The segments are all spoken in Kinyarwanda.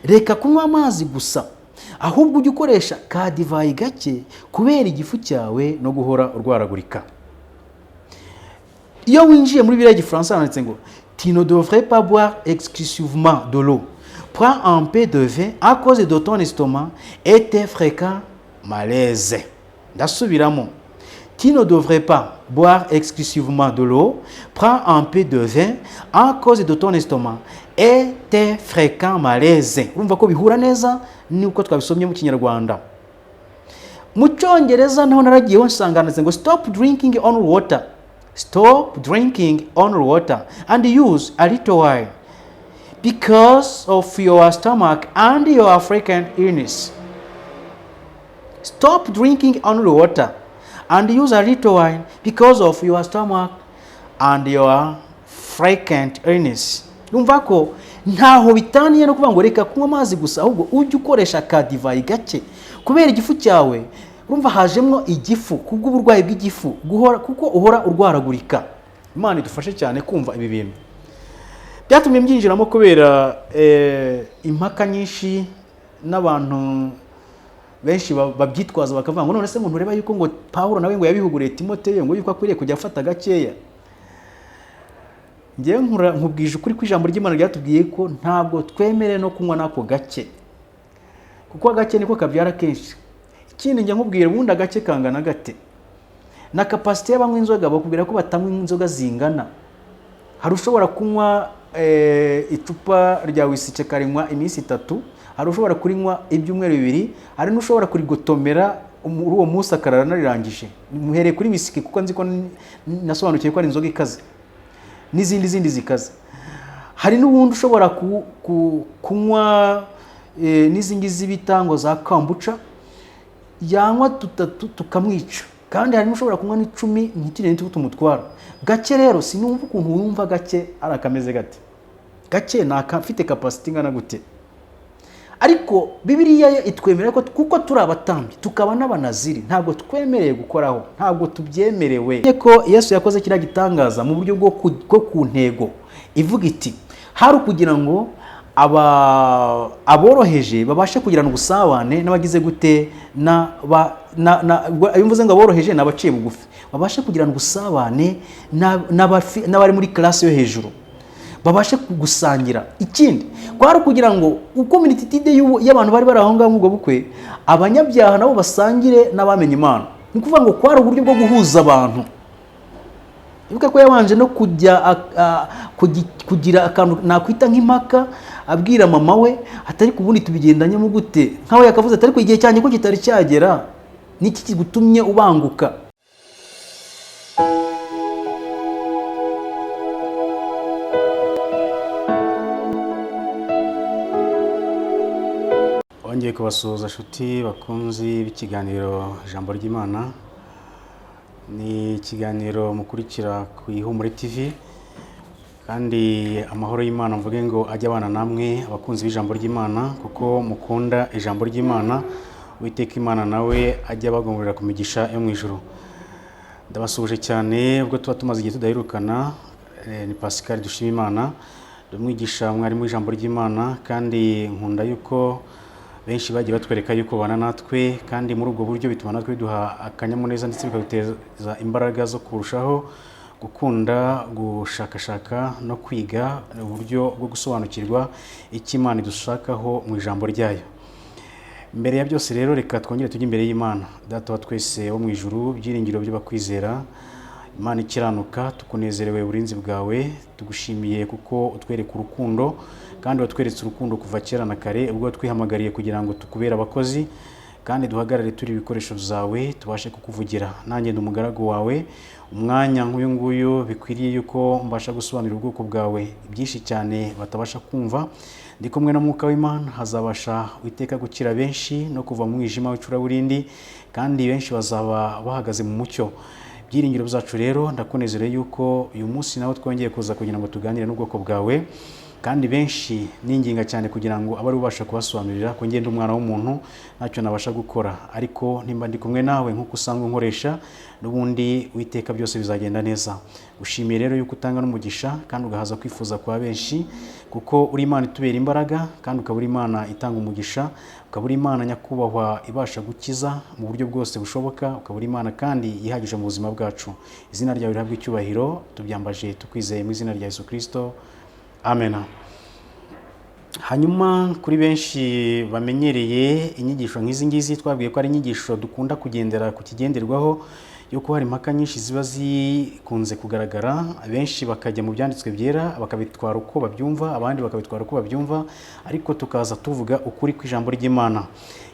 Reka kunywa amazi gusa, ahubwo ujye ukoresha ka divayi gake kubera igifu cyawe no guhora urwaragurika. Iyo winjiye muri biriya Gifaransa handitse ngo: "Tu ne devrais pas boire exclusivement de l'eau. Prends un peu de vin à cause de ton estomac et tes fréquents malaises." Ndasubiramo: "Tu ne devrais pas boire exclusivement de l'eau. Prends un peu de vin à cause de ton estomac et tes fréquents malaises." Urumva ko bihura neza nuko twabisomye mu Kinyarwanda. Mu Cyongereza naho naragiyeho nsanga handitse ngo: "Stop drinking only water. Stop drinking only water and use a little wine because of your stomach and your frequent illness. Stop drinking only water and use a little wine because of your stomach and your frequent illness." Urumva ko ntaho bitaniye no kuvuga ngo reka kunywa amazi gusa, ahubwo ujye ukoresha ka divayi gake kubera igifu cyawe. Urumva hajemo igifu kubw'uburwayi bw'igifu guhora, kuko uhora urwaragurika. Imana idufashe cyane kumva ibi bintu. Byatumye mbyinjiramo kubera impaka nyinshi n'abantu benshi babyitwaza, bakavuga ngo none se ngo ntureba yuko ngo Pawulo nawe ngo yabihuguriye Timoteyo ngo yuko akwiriye kujya afata gakeya? Ngewe nkubwije ukuri ko ijambo ry'Imana ryatubwiye ko ntabwo twemerewe no kunywa n'ako gake, kuko agake niko kabyara kenshi. Ikindi njya nkubwira, ubundi agake kangana gate? Na capacité y'abanywa inzoga bakubwira ko batanywa inzoga zingana. Hari ushobora kunywa icupa rya wisike akarinywa iminsi 3, hari ushobora kurinywa ibyumweru 2, hari n'ushobora kurigotomera muri uwo munsi akarara anarирangije. Muhereye kuri wisike kuko nzi ko nasobanukiwe ko ari inzoga ikaze n'izindi zindi zikaze. Hari n'ubundi ushobora kunywa n'izi ngizi bita ngo za kombucha, yanywa tutatu tukamwica, kandi hari n'ushobora kunywa n'icumi ntikire n'itugu tumutwara. Gake rero sinumva ukuntu wumva gake ari akameze gate. Gake ni akafite capacité ingana gute? Ariko Bibiliya yo itwemerera ko kuko turi abatambyi tukaba n'abanaziri, ntabwo twemereye gukoraho, ntabwo tubyemerewe. Ko Yesu yakoze kiriya gitangaza mu buryo bwo ku ntego ivuga iti hari ukugira ngo aboroheje babashe kugirana ubusabane n'abagize gute, iyo mvuze ngo aboroheje ni abaciye bugufi, babashe kugirana ubusabane n'abari muri classe yo hejuru, babashe gusangira. Ikindi kwari ukugira ngo uko multitude y'abantu bari bari aho ngaho muri ubwo bukwe, abanyabyaha nabo basangire n'abamenye Imana. Ni ukuvuga ngo kwari uburyo bwo guhuza abantu. Ibuka ko yabanje no kujya kugira akantu nakwita nk'impaka, abwira mama we atari ku bundi tubigendanyemo gute, nkaho yakavuze atari ku gihe cyanjye ko kitari cyagera, niki kigutumye ubanguka? Wongeye kubasuhuza nshuti bakunzi b'ikiganiro Ijambo ry'Imana. Ni ikiganiro mukurikira ku Ihumure TV, kandi amahoro y'Imana mvuge ngo ajye abana namwe abakunzi b'ijambo ry'Imana, kuko mukunda ijambo ry'Imana. Uwiteka Imana nawe ajye abagomborera ku migisha yo mu ijuru. Ndabasuhuje cyane ubwo tuba tumaze igihe tudaherukana. Ni Pascal Dushimimana, ndi umwigisha, mwarimu w'ijambo ry'Imana, kandi nkunda yuko benshi bagiye batwereka yuko babana natwe, kandi muri ubwo buryo bituma natwe biduha akanyamuneza ndetse bikaduteza imbaraga zo kurushaho gukunda gushakashaka no kwiga uburyo bwo gusobanukirwa icyo Imana idushakaho mu ijambo ryayo. Mbere ya byose rero, reka twongere tujye imbere y'Imana. Data wa twese wo mu ijuru, byiringiro by'abakwizera, Imana ikiranuka, tukunezerewe uburinzi bwawe, tugushimiye kuko utwereka urukundo, kandi watweretse urukundo kuva kera na kare ubwo twihamagariye kugira ngo tukubere abakozi kandi duhagarare turi ibikoresho byawe, tubashe kukuvugira. Nanjye ndi umugaragu wawe. Umwanya nk'uyu nguyu bikwiriye yuko mbasha gusobanurira ubwoko bwawe byinshi cyane batabasha kumva. Ndi kumwe na Mwuka w'Imana, hazabasha Uwiteka gukira benshi no kuva mu mwijima w'icuraburindi, kandi benshi bazaba bahagaze mu mucyo. Byiringiro byacu rero, ndakunezerewe yuko uyu munsi nawe twongeye kuza kugira ngo tuganire n'ubwoko bwawe. Kandi benshi ninginga cyane kugira ngo abe ari ubasha kubasobanurira ko ngenda umwana w'umuntu ntacyo nabasha gukora, ariko nimba ndi kumwe nawe nk'uko usanzwe nkoresha n'ubundi witeka byose bizagenda neza. Ushimiye rero yuko utanga n'umugisha kandi ugahaza kwifuza kwa benshi, kuko uri Imana itubera imbaraga kandi ukaba uri Imana itanga umugisha, ukaba uri Imana nyakubahwa ibasha gukiza mu buryo bwose bushoboka, ukaba uri Imana kandi yihagije mu buzima bwacu. Izina ryawe rihabwe icyubahiro, tubyambaje tukwizeye mu izina rya Yesu Kristo, amen. Hanyuma kuri benshi bamenyereye inyigisho nk'izi ngizi, twabwiye ko ari inyigisho dukunda kugendera ku kigenderwaho yuko hari impaka nyinshi ziba zikunze kugaragara, benshi bakajya mu byanditswe byera bakabitwara uko babyumva, abandi bakabitwara uko babyumva, ariko tukaza tuvuga ukuri kw'ijambo ry'Imana.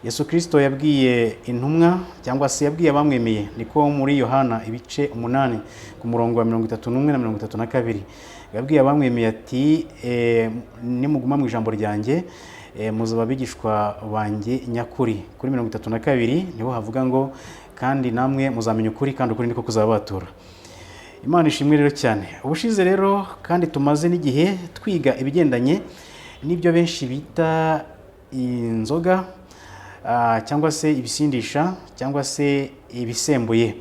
Yesu Kristo yabwiye intumwa cyangwa se yabwiye abamwemeye, niko muri Yohana ibice 8 ku murongo wa 31 na 32 yabwiye abamwemeye ati nimuguma mu ijambo ryanjye muzaba abigishwa banjye nyakuri. Kuri 32 niho havuga ngo kandi namwe muzamenya ukuri kandi ukuri niko kuzabatura. Imana ishimwe rero cyane. Ubushize rero kandi tumaze n'igihe twiga ibigendanye n'ibyo benshi bita inzoga cyangwa se ibisindisha cyangwa se ibisembuye.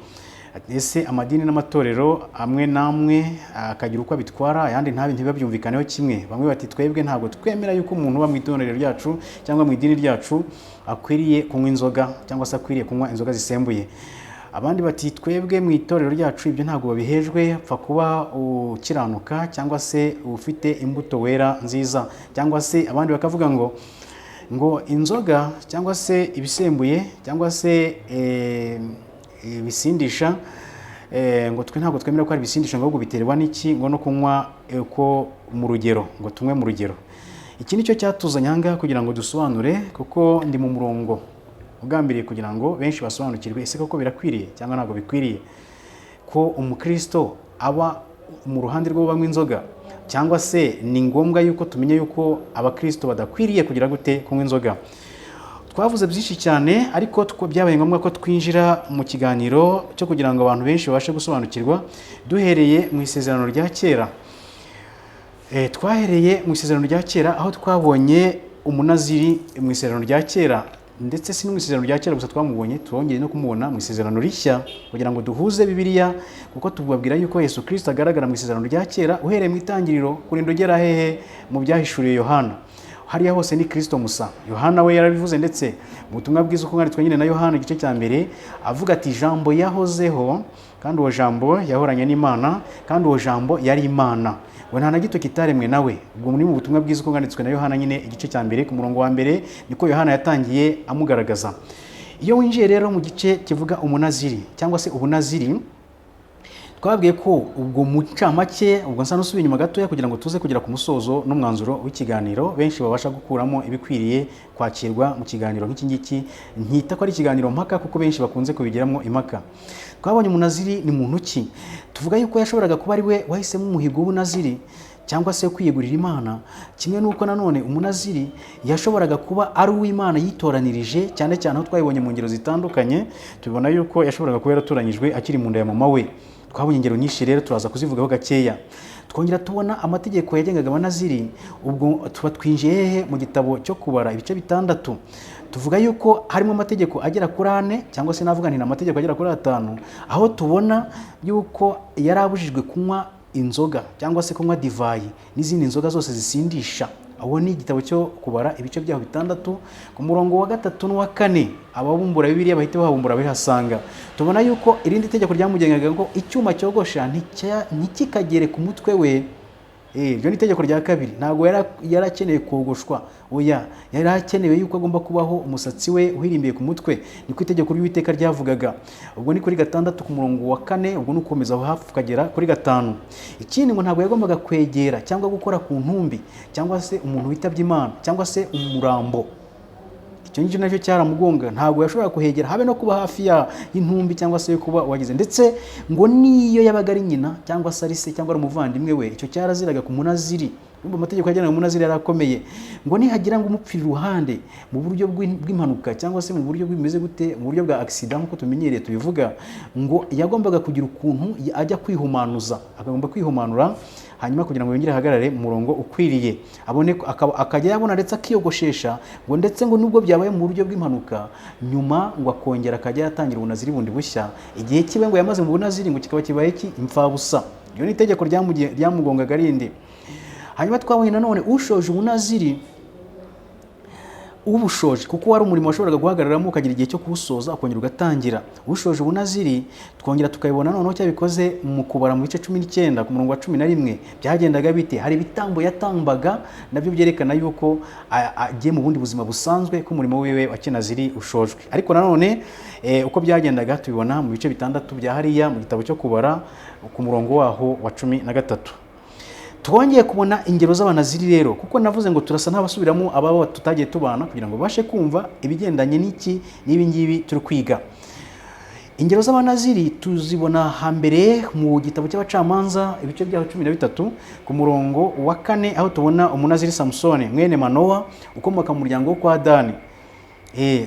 Ese amadini n'amatorero amwe n'amwe akagira uko abitwara, ayandi ntabi ntibabyumvikaneho kimwe. Bamwe bati twebwe ntabwo twemera yuko umuntu uba mu itorero ryacu cyangwa mu idini ryacu akwiriye kunywa inzoga cyangwa se akwiriye kunywa inzoga zisembuye. Abandi bati twebwe mu itorero ryacu ibyo ntabwo babihejwe, pfa kuba ukiranuka cyangwa se ufite imbuto wera nziza. Cyangwa se abandi bakavuga ngo inzoga cyangwa se ibisembuye cyangwa se ibisindisha ngo twe ntabwo twemera ko ari ibisindisha, ngo ahubwo biterwa n'iki, ngo no kunywa uko mu rugero, ngo tunywe mu rugero. Iki nicyo cyatuzanye aha ngaha kugira ngo dusobanure, kuko ndi mu murongo ugambiriye kugira ngo benshi basobanukirwe ese koko birakwiriye cyangwa ntabwo bikwiriye ko umukristo aba mu ruhande rw'abo banywa inzoga, cyangwa se ni ngombwa yuko tumenya yuko abakristo badakwiriye kugira gute kunywa inzoga. Twavuze byinshi cyane, ariko byabaye ngombwa ko twinjira mu kiganiro cyo kugira ngo abantu benshi babashe gusobanukirwa, duhereye mu isezerano rya kera. Twahereye mu isezerano rya kera aho twabonye umunaziri mu isezerano rya kera, ndetse si no mu isezerano rya kera gusa twamubonye, twongeye no kumubona mu isezerano rishya kugira ngo duhuze Bibiliya, kuko tubabwira yuko Yesu Kristo agaragara mu isezerano rya kera uhereye mu itangiriro kurinda ugera hehe mu byahishuriye Yohana. Hariya hose ni Kristo musa. Yohana we yarabivuze, ndetse mu butumwa bwiza uko bwanditswe nyine na Yohana igice cya 1 avuga ati jambo yahozeho, kandi uwo jambo yahoranye n'Imana, kandi uwo jambo yari Imana, ngo nta na gito kitaremwe nawe. Ubwo muri mu butumwa bwiza uko bwanditswe na Yohana nyine igice cya 1 ku murongo wa 1 niko Yohana yatangiye amugaragaza. Iyo winjiye rero mu gice kivuga umunaziri cyangwa se ubunaziri, twabwiye ko ubwo mu ncamake, ubwo nsa n'usubiye inyuma gatoya kugira ngo tuze kugera ku musozo n'umwanzuro w'ikiganiro, benshi babasha gukuramo ibikwiriye kwakirwa mu kiganiro nk'iki ngiki. Nkita ko ari ikiganiro mpaka kuko benshi bakunze kubigiramo impaka. Twabonye umunaziri ni muntu ki? Tuvuga yuko yashoboraga kuba ari we wahisemo umuhigo w'ubunaziri cyangwa se kwiyegurira Imana, kimwe n'uko nanone umunaziri yashoboraga kuba ari uw'Imana yitoranirije, cyane cyane aho twabibonye mu ngero zitandukanye, tubona yuko yashoboraga kuba yaratoranyijwe akiri mu nda ya mama we. Twabonye ingero nyinshi rero turaza kuzivugaho gakeya. Twongera tubona amategeko yagengaga abanaziri, ubwo tuba twinjiye hehe mu gitabo cyo kubara ibice 6. Tuvuga yuko harimo amategeko agera kuri 4 cyangwa se navuga nti amategeko agera kuri 5, aho tubona yuko yari abujijwe kunywa inzoga cyangwa se kunywa divayi n'izindi nzoga zose zisindisha. Aho ni igitabo cyo kubara ibice byaho 6 ku murongo wa 3 n'uwa 4, ababumbura Bibiliya bahita bahabumbura bihasanga. Tubona yuko irindi tegeko ryamugengaga ngo icyuma cyogosha ntikikagere ku mutwe we. Iryo ni itegeko rya 2. Ntabwo yarakeneye kogoshwa, oya, yari akenewe yuko agomba kubaho umusatsi we uhirimbiye ku mutwe, niko itegeko ry'Uwiteka ryavugaga. Ubwo ni kuri 6 ku murongo wa 4, ubwo ni ukomeza aho hafi ukagera kuri 5. Ikindi ngo ntabwo yagombaga kwegera cyangwa gukora ku ntumbi cyangwa se umuntu witabye Imana cyangwa se umurambo. Icyo ngicyo nacyo cyaramugonga, ntabwo yashoboraga kuhegera habe no kuba hafi y'intumbi cyangwa se kuba wagize, ndetse ngo niyo yabaga ari nyina cyangwa se ari se cyangwa ari umuvandimwe we, icyo cyaraziraga ku munaziri. Urumva amategeko yagengaga umunaziri yarakomeye, ngo nihagira ngo umupfira iruhande mu buryo bw'impanuka cyangwa se mu buryo bimeze gute, mu buryo bwa accident nk'uko tumenyereye tubivuga, ngo yagombaga kugira ukuntu ajya kwihumanuza, akagomba kwihumanura, Hanyuma kugira ngo yongere ahagarare mu murongo ukwiriye, abone akajya yabona ndetse akiyogoshesha, ngo ndetse ngo nubwo byabaye mu buryo bw'impanuka, nyuma ngo akongera akajya yatangira ubunaziri bundi bushya. Igihe kiwe ngo yamaze mu bunaziri ngo kikaba kibaye ki imfabusa. Iryo ni itegeko ryamugongaga rindi. Hanyuma twabonye nanone ushoje ubunaziri, ubushoje, kuko wari umurimo washoboraga guhagararamo ukagira igihe cyo kuwusoza, ukongera ugatangira. Ushoje ubunaziri twongera tukabibona noneho cyabikoze mu Kubara mu bice 19 ku murongo wa 11. Byagendaga bite? Hari ibitambo yatambaga, nabyo byerekana yuko agiye mu bundi buzima busanzwe, ko umurimo wiwe wa kinaziri ushojwe. Ariko nanone uko byagendaga tubibona mu bice 6 bya hariya mu gitabo cyo Kubara ku murongo waho wa 13. Twongeye kubona ingero z'abanaziri rero, kuko navuze ngo turasa n'abasubiramo ababa tutagiye tubana kugira ngo babashe kumva ibigendanye n'iki n'ibi ngibi turi kwiga. Ingero z'abanaziri tuzibona hambere mu gitabo cy'Abacamanza, ibice byaho 13 ku murongo wa 4, aho tubona umunaziri Samusoni mwene Manowa ukomoka mu muryango wo kwa Dani.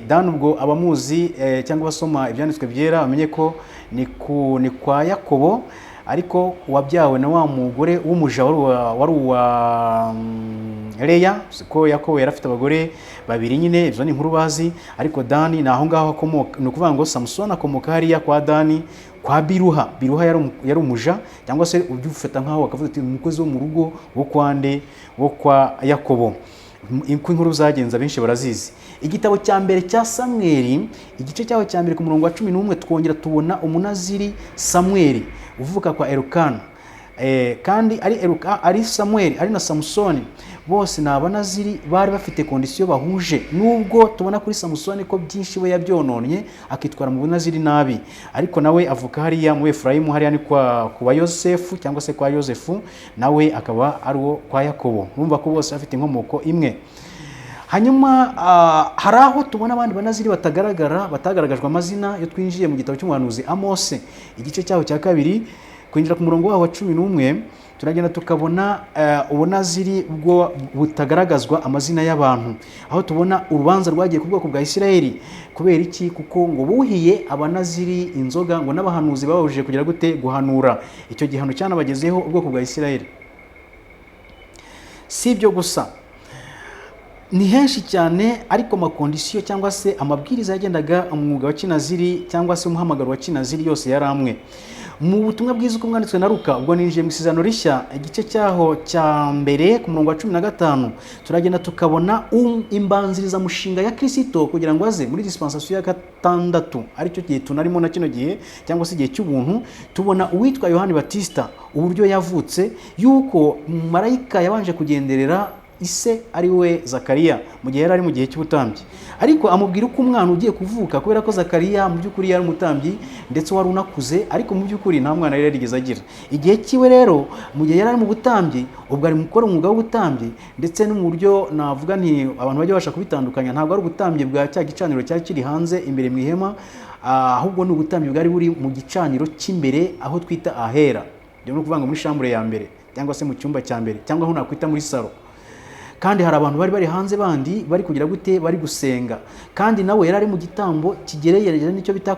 Dani ubwo abamuzi cyangwa abasoma ibyanditswe byera bamenye ko ni kwa Yakobo, ariko wabyawe na wa mugore w'umuja wari uwa Leya. Siko Yakobo yari afite abagore babiri nyine, izo ni inkuru bazi. Ariko Dani ni aho ngaho akomoka. Ni ukuvuga ngo Samusoni akomoka hariya kwa Dani kwa Biruha. Biruha yari umuja, cyangwa se ujya ufata nk'aho bakavuga ati umukozi wo mu rugo wo kwa nde? Wo kwa Yakobo. Uko inkuru zagenze abenshi barazizi. Igitabo cya mbere cya Samweli, igice cyaho cya mbere ku murongo wa 11, twongera tubona umunaziri Samweli uvuka kwa Elukana. Kandi ari Eluka, ari Samuel, ari na Samusoni, bose ni abanaziri, bari bafite condition bahuje, nubwo tubona kuri Samusoni ko byinshi we yabyononnye akitwara mu bunaziri nabi. Ariko nawe avuka hariya mu Efurayimu, hariya ni kwa kuba Yosefu cyangwa se kwa Yosefu, nawe akaba ari uwo kwa Yakobo. Urumva ko bose bafite inkomoko imwe. Hanyuma hari aho tubona abandi banaziri batagaragara, batagaragajwe amazina. Iyo twinjiye mu gitabo cy'umuhanuzi Amose, igice cyaho cya kabiri, kwinjira ku murongo waho wa 11, turagenda tukabona ubunaziri bwo butagaragazwa amazina y'abantu, aho tubona urubanza rwagiye ku bwoko bwa Isirayeli. Kubera iki? Kuko ngo buhiye abanaziri inzoga, ngo n'abahanuzi bababujije kugira gute? Guhanura. Icyo gihano cyanabagezeho ubwoko bwa Isirayeli. Si ibyo gusa, ni henshi cyane, ariko ama condition cyangwa se amabwiriza yagendaga umwuga wa kinaziri cyangwa se umuhamagaro wa kinaziri yose yari amwe. Mu butumwa bwiza uko bwanditswe na Luka, ubwo ninjiye mu Isezerano Rishya, igice cyaho cya mbere ku murongo wa 15, turagenda tukabona imbanzirizamushinga ya Kirisito kugira ngo aze muri dispensation ya gatandatu, aricyo gihe tunarimo na kino gihe, cyangwa se igihe cy'ubuntu. Tubona uwitwa Yohani Batista, uburyo yavutse, yuko marayika yabanje kugenderera ise ari we Zakariya mu gihe yari ari mu gihe cy'ubutambyi, ariko amubwira uko umwana ugiye kuvuka, kubera ko Zakariya mu by'ukuri yari umutambyi ndetse wari unakuze, ariko mu by'ukuri nta mwana yari yarigeze agira. Igihe cyiwe rero, mu gihe yari ari mu butambyi, ubwo ari mu gukora umwuga w'ubutambyi, ndetse no mu buryo navuga nti abantu bajya babasha kubitandukanya, ntabwo ari ubutambyi bwa cya gicaniro cyari kiri hanze imbere mu ihema, ahubwo ni ubutambyi bwari buri mu gicaniro cy'imbere aho twita ahera. Ibyo ni ukuvuga ngo muri chambre ya mbere cyangwa se mu cyumba cya mbere, cyangwa aho nakwita muri salon. Kandi hari abantu bari bari hanze bandi bari kugira gute? Bari gusenga. Kandi nawe yari ari mu gitambo kigeregereje n'icyo bita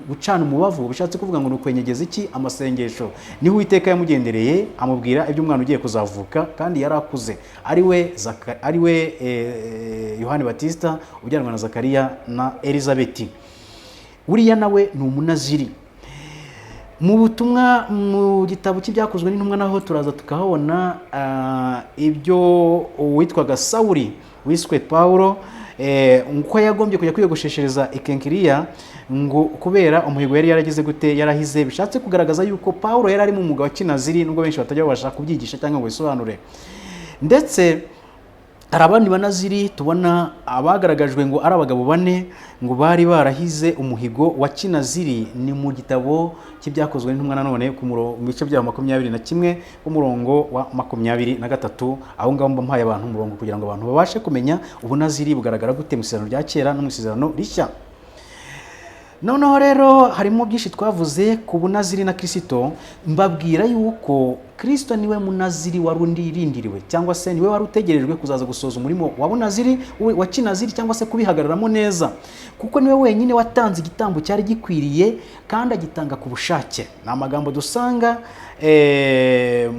gucana umubavu, bishatse kuvuga ngo ni ukwenyegeza iki? Amasengesho. Niho Uwiteka yamugendereye amubwira iby'umwana ugiye kuzavuka, kandi yari akuze, ari we Yohani Batista ubyarwa na Zakariya na Elizabeti. Buriya nawe ni umunaziri. Mu butumwa, mu gitabo cy'Ibyakozwe n'Intumwa, naho turaza tukahabona ibyo uwitwaga Sawuri wiswe Pawulo, uko yagombye kujya kwiyogosheshereza i Kenkiriya, ngo kubera umuhigo yari yaragize gute? Yarahize. Bishatse kugaragaza yuko Pawulo yari ari mu mwuga wa kinaziri, nubwo benshi batajya babasha kubyigisha cyangwa ngo bisobanure. Ndetse hari abandi banaziri tubona abagaragajwe ngo ari abagabo bane, ngo bari barahize umuhigo wa kinaziri. Ni mu gitabo cy'Ibyakozwe n'Intumwa nanone mu bice byaho 21, umurongo wa 23. Aho ngaho mba mpaye abantu umurongo kugira ngo abantu babashe kumenya ubunaziri bugaragara gute mu Isezerano rya Kera no mu Isezerano Rishya. Noneho rero harimo byinshi twavuze ku bunaziri na Kirisito, mbabwira yuko Kirisito niwe munaziri wari urindiriwe, cyangwa se niwe wari utegerejwe kuzaza gusoza umurimo wa bunaziri, wa kinaziri, cyangwa se kubihagararamo neza, kuko niwe wenyine watanze igitambo cyari gikwiriye kandi agitanga ku bushake. Ni amagambo dusanga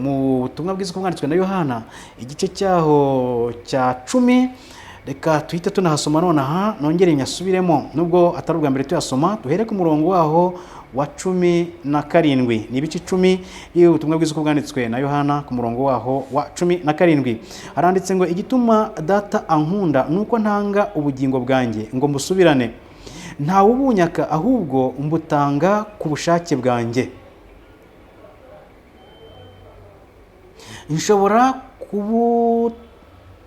mu butumwa bwiza bwanditswe na Yohana, igice cyaho cya 10. Reka tuhite tunahasoma nonaha, nongere nyasubiremo nubwo atari ubwa mbere tuyasoma. Duhere ku murongo waho wa 17. Ni ibice 10 y'ubutumwa bwiza uko bwanditswe na Yohana, ku murongo waho wa 17 haranditse ngo: "Igituma Data ankunda ni uko ntanga ubugingo bwanjye ngo mbusubirane. Ntawubunyaka, ahubwo mbutanga ku bushake bwanjye.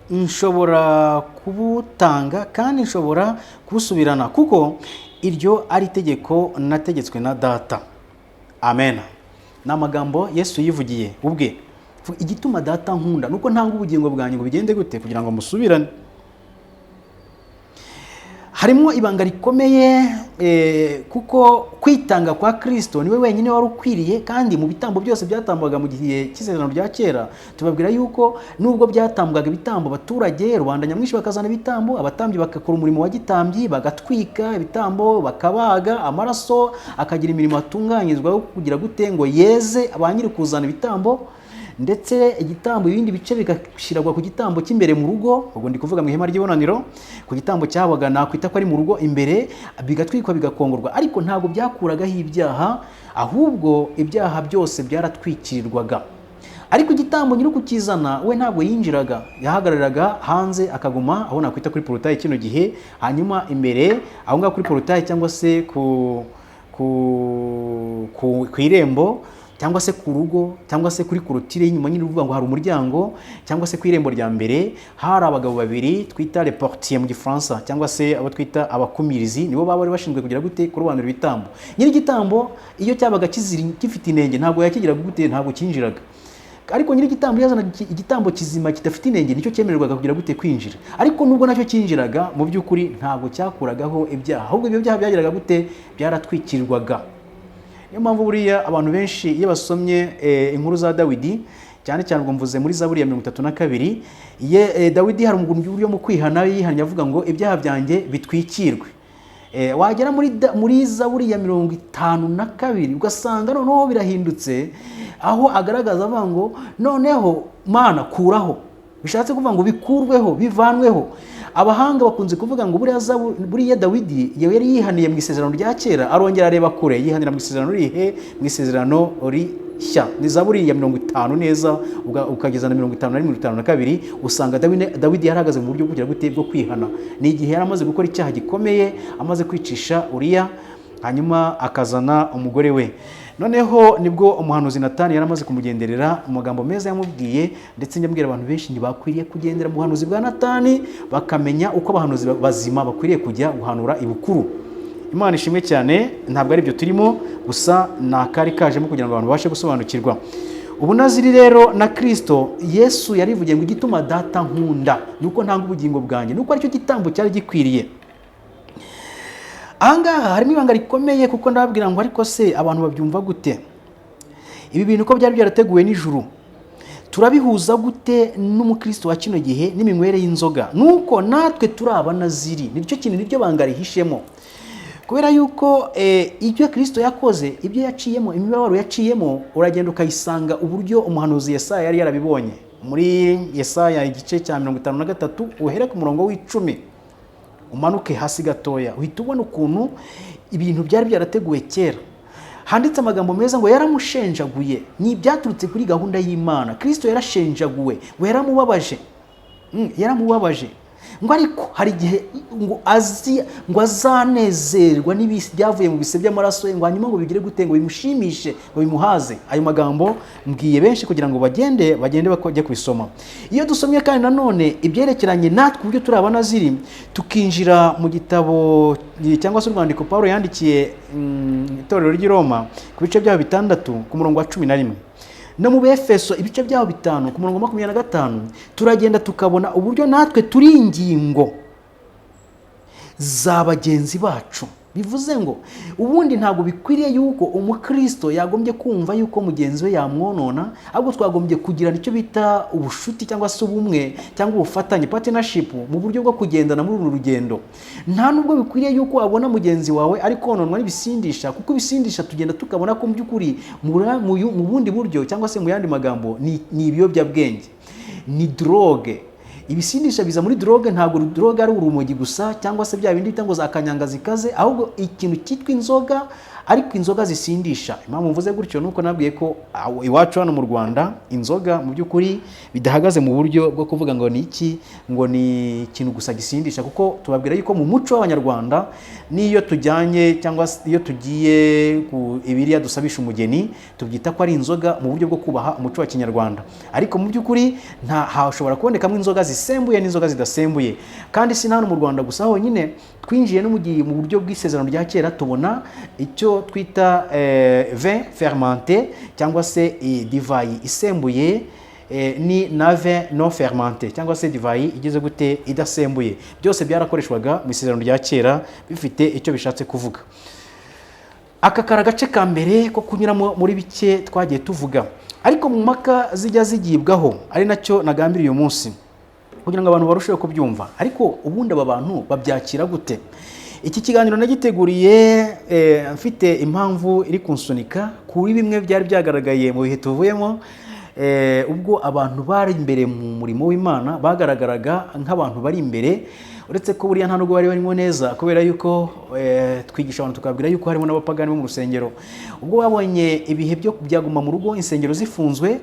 Nshobora kubutanga kandi nshobora kubusubirana, kuko iryo ari itegeko nategetswe na Data." Amen. Ni amagambo Yesu yivugiye ubwe. Igituma Data nkunda nuko ntanga ubugingo bwanjye ngo bigende gute? Kugira ngo musubirane. Harimo ibanga rikomeye, kuko kwitanga kwa Kirisito niwe wenyine wari ukwiriye. Kandi mu bitambo byose byatambwaga mu gihe cy'isezerano rya kera, tubabwira yuko nubwo byatambwaga ibitambo, abaturage rubanda nyamwinshi bakazana ibitambo, abatambyi bagakora umurimo wa gitambyi, bagatwika ibitambo, bakabaga amaraso, akagira imirimo atunganyizwa kugira gute? Ngo yeze ba nyiri kuzana ibitambo. Ndetse igitambo, ibindi bice bigashyirwa ku gitambo cy'imbere mu rugo, ubwo ndi kuvuga mu ihema ry'ibonaniro, ku gitambo cyabaga nakwita ko ari mu rugo imbere, bigatwikwa bigakongorwa. Ariko ntabwo byakuragaho ibyaha, ahubwo ibyaha byose byaratwikirirwaga. Ariko igitambo nyiri kukizana we ntabwo yinjiraga, yahagararaga hanze, akaguma aho nakwita kuri porotayi kino gihe. Hanyuma imbere aho ngaho kuri porotayi, cyangwa se ku irembo, cyangwa se ku rugo, cyangwa se kuri korotire y'inyuma nyine, uvuga ngo hari umuryango, cyangwa se ku irembo rya mbere, hari abagabo babiri twita les portiers mu Gifaransa, cyangwa se abo twita abakumirizi. Nibo baba bari bashinzwe kugira gute? Kurobanura ibitambo. Nyiri igitambo iyo cyabaga gifite inenge, ntabwo yakigiraga gute? Ntabwo cyinjiraga. Ariko nyiri igitambo yazanaga igitambo kizima kidafite inenge, nicyo cyemererwaga kugira gute? Kwinjira. Ariko nubwo nacyo cyinjiraga, mu by'ukuri ntabwo cyakuragaho ibyaha, ahubwo ibyo byaha byageraga gute? Byaratwikirirwaga. Niyo mpamvu buriya abantu benshi iyo basomye inkuru za Dawidi, cyane cyane ubwo mvuze muri Zaburi ya 32, Dawidi hari uburyo mu kwihana yihannye avuga ngo ibyaha byanjye bitwikirwe. Wagera muri Zaburi ya 52 ugasanga noneho birahindutse, aho agaragaza avuga ngo noneho Mana kuraho, bishatse kuvuga ngo bikurweho, bivanweho. Abahanga bakunze kuvuga ngo buriya Dawidi yari yihaniye mu isezerano rya kera, arongera areba kure, yihanira mu isezerano rihe? Mu isezerano rishya. Ni Zaburi ya 50 neza, ukageza na 51, 52, usanga Dawidi yarahagaze mu buryo bwo gute? Bwo kwihana. Ni igihe yari amaze gukora icyaha gikomeye, amaze kwicisha Uriya, hanyuma akazana umugore we. Noneho nibwo umuhanuzi Natani yari amaze kumugenderera, amagambo meza yamubwiye. Ndetse njya abantu benshi ntibakwiriye kugendera mu buhanuzi bwa Natani, bakamenya uko abahanuzi bazima bakwiriye kujya guhanura ibukuru. Imana ishimwe cyane. Ntabwo ari byo turimo, gusa ni akari kajemo kugira ngo abantu babashe gusobanukirwa. Ubunaziri rero na Kirisito Yesu yarivugiye ngo igituma Data nkunda ni uko ntanga ubugingo bwanjye, ni uko aricyo gitambo cyari gikwiriye. Ahangaha harimo ibanga rikomeye, kuko ndababwira ngo ariko se abantu babyumva gute? Ibi bintu ko byari byarateguwe n'ijuru, turabihuza gute n'umukristo wa kino gihe n'iminywere y'inzoga? Nuko natwe turi abanaziri. Nicyo kintu, niryo banga rihishemo, kubera yuko ibyo Kirisito yakoze, ibyo yaciyemo, imibabaro yaciyemo, uragenda ukayisanga uburyo umuhanuzi Yesaya yari yarabibonye. Muri Yesaya igice cya 53, uhere ku murongo w'10 umanuke hasi gatoya, uhita ubona ukuntu ibintu byari byarateguwe kera. Handitse amagambo meza ngo yaramushenjaguye. Ni ibyaturutse kuri gahunda y'Imana. Kirisito yarashenjaguwe, ngo yaramubabaje, yaramubabaje. Ngo ariko hari igihe ngo azi ngo azanezerwa n'ibyavuye mu bise by'amaraso ye, ngo hanyuma ngo bigire gute? Ngo bimushimishe, ngo bimuhaze. Ayo magambo mbwiye benshi kugira ngo bagende bajye kubisoma. Iyo dusomye kandi nanone ibyerekeranye natwe uburyo turi abanaziri, tukinjira mu gitabo cyangwa se urwandiko Paul yandikiye itorero ry'i Roma, ku bice byaho 6 ku murongo wa 11, no mu Befeso ibice byaho 5 ku murongo 25, turagenda tukabona uburyo natwe turi ingingo za bagenzi bacu. Bivuze ngo ubundi ntabwo bikwiriye yuko umukristo yagombye kumva yuko mugenzi we yamwonona, ahubwo twagombye kugirana icyo bita ubushuti cyangwa se ubumwe cyangwa ubufatanye, partnership, mu buryo bwo kugendana muri uru rugendo. Nta nubwo bikwiriye yuko wabona mugenzi wawe ari kononwa n'ibisindisha, kuko ibisindisha tugenda tukabona ko mu by'ukuri mu bundi buryo cyangwa se mu yandi magambo ni ibiyobyabwenge, ni drogue. Ibisindisha biza muri drogue. Ntabwo drogue ari urumogi gusa cyangwa se bya bindi bita ngo za kanyanga zikaze, ahubwo ikintu cyitwa inzoga, ariko inzoga zisindisha. Impamvu mvuze gutyo nuko nabwiye ko iwacu hano mu Rwanda inzoga mu by'ukuri bidahagaze mu buryo bwo kuvuga ngo ni iki, ngo ni ikintu gusa gisindisha, kuko tubabwira yuko mu muco w'Abanyarwanda n'iyo tujyanye cyangwa se iyo tugiye ku ibiriya dusabisha umugeni, tubyita ko ari inzoga mu buryo bwo kubaha umuco wa kinyarwanda. Ariko mu by'ukuri nta hashobora kubonekamo inzoga zisembuye n'inzoga zidasembuye. Kandi si na hano mu Rwanda gusa honyine, twinjiye no mu gihe mu buryo bw'isezerano rya kera tubona icyo twita vin fermenté cyangwa se divayi isembuye, ni na vin non fermenté cyangwa se divayi igeze gute, idasembuye. Byose byarakoreshwaga mu isezerano rya kera, bifite icyo bishatse kuvuga. Aka kari agace ka mbere ko kunyuramo muri bike twagiye tuvuga. Ariko mu mpaka zijya zigibwaho, ari nacyo nagambiriye uyu munsi kugira ngo abantu barusheho kubyumva, ariko ubundi aba bantu babyakira gute? Iki kiganiro nagiteguriye mfite impamvu iri kunsunika kuri bimwe byari byagaragaye mu bihe tuvuyemo, ubwo abantu bari imbere mu murimo w'Imana bagaragaraga nk'abantu bari imbere, uretse ko buriya nta nubwo bari barimo neza, kubera yuko twigisha abantu tukababwira yuko harimo n'abapagani bo mu rusengero. Ubwo babonye ibihe byo byaguma mu rugo, insengero zifunzwe,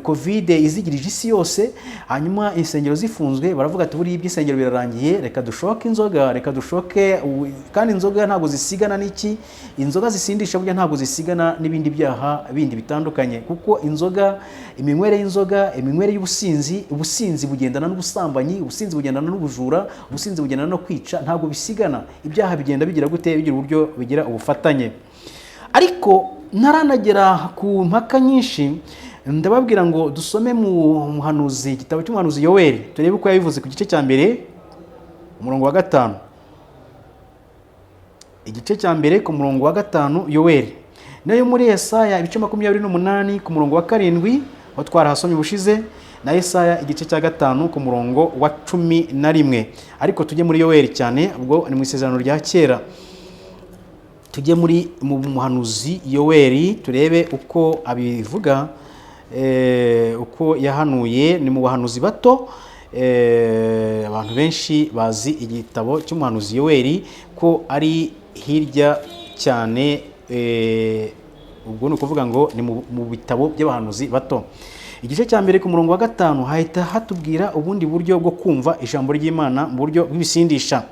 Covid izigirije isi yose, hanyuma insengero zifunzwe, baravuga ati: "Buriya iby'insengero birarangiye, reka dushoke inzoga, reka dushoke." Kandi inzoga ntabwo zisigana n'iki? Inzoga zisindisha burya ntabwo zisigana n'ibindi byaha bindi bitandukanye, kuko inzoga, iminywere y'inzoga, iminywere y'ubusinzi, ubusinzi bugendana n'ubusambanyi, ubusinzi bugendana n'ubujura, ubusinzi bugendana no kwica. Ntabwo bisigana. Ibyaha bigenda bigira gute? Bigira uburyo bigira ubufatanye. Ariko ntaranagera ku mpaka nyinshi, ndababwira ngo dusome mu muhanuzi, igitabo cy'umuhanuzi Yoweri, turebe uko yabivuze ku gice cya 1 umurongo wa 5. Igice cya 1 ku murongo wa 5, Yoweri. Nayo muri Yesaya ibice 28 ku murongo wa 7, aho twarahasomye ubushize, na Yesaya igice cya 5 ku murongo wa 11. Ariko tujye muri Yoweri cyane, ubwo ni mu isezerano rya kera. Tujye muri mu muhanuzi Yoweri turebe uko abivuga, uko yahanuye. Ni mu bahanuzi bato. Abantu benshi bazi igitabo cy'umuhanuzi Yoweri ko ari hirya cyane, ubwo ni ukuvuga ngo ni mu bitabo by'abahanuzi bato. Igice cya 1 ku murongo wa 5 hahita hatubwira ubundi buryo bwo kumva ijambo ry'Imana mu buryo bw'ibisindisha.